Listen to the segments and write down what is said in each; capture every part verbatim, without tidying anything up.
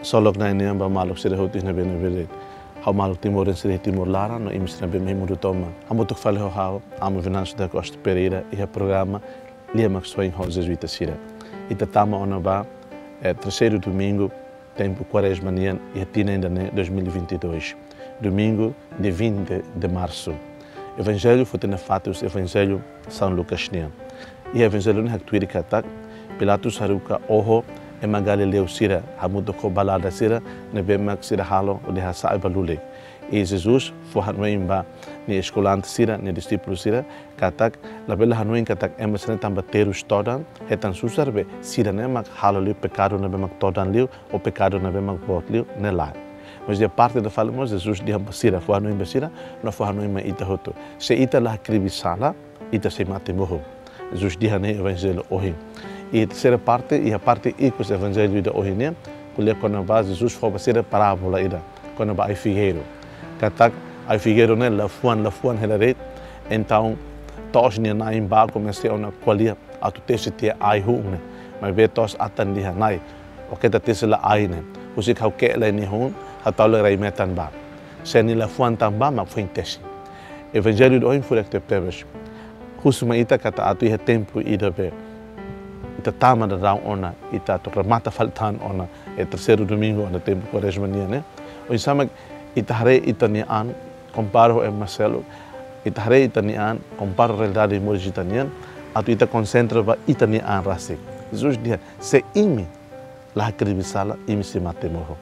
Ksolok Na'i nian ba maluk sira hotu iha ne'ebé-ne'ebé de'it. Ha'u maluk Timor, sira iha Timor laran, no imi sira ne'ebé iha mundu tomak. Hamutuk fali ho ha'u, Amu Venâncio da Costa Pereira, iha programa Lia Maksoin ho Jezuita sira. Ita tama ona ba, eh, terseiru domingu, tempu Kuarezma nian, iha tinan ida-ne'e dois mil e vinte e dois. Domingu, dia vinte de março. Evanjellu foti nafatin husi Evanjellu São Lucas nian. Iha Evanjellu ne'e haktuir katak, Pilatus haruka oho ema Galileu sira hamutuk ho balada sira ne'ebé mak sira halo hodi hasa'e ba lulik. I Jesus fó hanoin ba nia eskolante sira, nia dixípulu sira, katak labele hanoin katak ema sira-ne'e tanba terus todan, hetan susar, be sira-ne'e mak halo liu pekadu ne'ebé mak todan liu, ou pekadu ne'ebé mak boot liu, ne'e lae. Mas iha parte ida fali mós Jesus dehan ba sira, fó hanoin ba sira, no fó hanoin mai ita hotu. Se ita la hakribi sala, ita sei mate mohu. Jesus dehan iha Evanjellu ohin. I terseira parte, iha parte ikus Evanjellu ida ohin nian, ko'alia kona-ba Jesus fó ba sira parábola ida kona-ba ai-figeiru. Katak ai-figeiru ne'e la fuan, la fuan hela de'it, entaun to'os nia na'in ba komesa ona ko'alia atu tesi tiha ai-hun ne'e. Maibé to'os atan dehan: Na'i, ó keta tesi lai ai ne'e. Husik ha'u ke'e lai nia hun, ha'u tau lai rai-metan ba. Se nia la fuan tan ba, mak foin tesi. Evanjellu ida ohin furak tebetebes. Husu mai ita katak atu iha tempu ida be ita tama daudaun ona, ita atu remata fali tan ona, eh, terseiru domingu ona tempu Kuarezma nian, ne'e. Oinsá mak ita haree ita-nia an, kompara ho ema seluk, ita haree ita-nia an, kompara realidade moris ita-nian, atu ita konsentra ba ita-nia an rasik. Jesus dehan: Se imi la hakribi sala, imi sei mate mohu.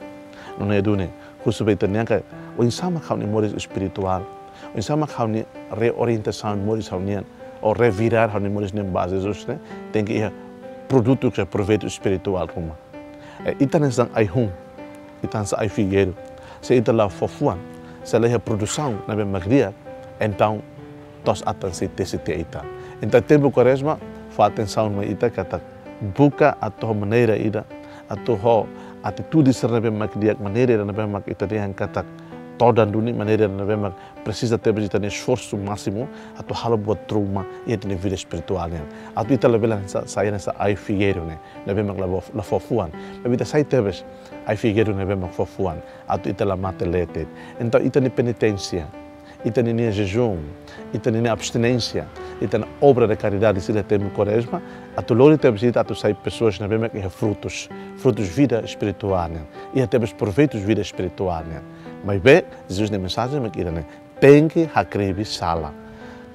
Nune'e duni, husu ba ita-nian katak, oinsá mak ha'u-nia moris espirituál, oinsá mak ha'u-nia reorientasaun moris ha'u-nian, ou revirar ha'u-nia moris nian ba Jesus ne'e, tenke iha produtu ka proveitu espirituál ruma. Eh, ita hanesan ai-hun, ita hanesan ai-figeiru. Se ita la fó fuan, se la iha produsaun ne'ebé mak di'ak, entaun to'os atan sei tesi tiha ita. Entaun tempu Kuarezma fó atensaun mai ita katak buka atu ho maneira ida, atu ho atitude sira ne'ebé mak di'ak, maneira ida ne'ebé mak ita dehan katak todan duni, maneira ida ne'ebé mak presiza tebes ita-nia esforsu másimu atu halo buat ruma iha ita-nia vida espirituál nian. Atu ita labele sa-, sai hanesan ai-figeiru ne'e, ne'ebé mak la fó, la fó fuan. Maibé ita sai tebes ai-figeiru ne'ebé mak fó fuan. Atu ita la mate leet. Entaun ita-nia peniténsia, ita-nia jejún, ita-nia abstinénsia, ita-nia obra de karidade sira tempu Kuarezma, atu lori tebes ita atu sai pesoas ne'ebé mak iha frutus, frutus vida espirituál nian, iha tebes proveitus vida espirituál nian. Maibé Jesus nia mensajen mak ida-ne'e: Tenke hakribi sala.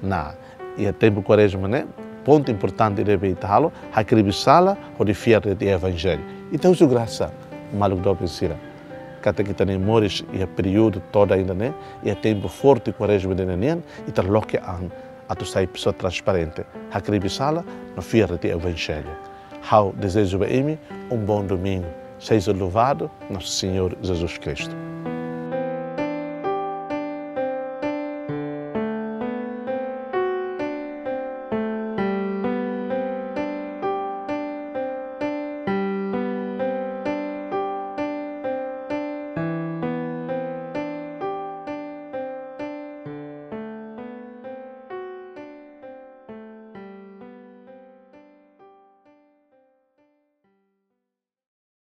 Ne'e, iha tempu Kuarezma ne'e, pontu importante ida be ita halo, hakribi sala hodi fiar de'it iha Evanjellu. Ita husu grasa, maluk doben sira, katak ita-nia moris iha períodu todan ida-ne'e, iha tempu forte Kuarezma ida-ne'e nian, ita loke an atu sai pesoa transparente, hakribi sala no fiar de'it iha Evanjellu. Ha'u dezeja ba imi um bom domingo. Seja louvado nosso Senhor Jesus Cristo.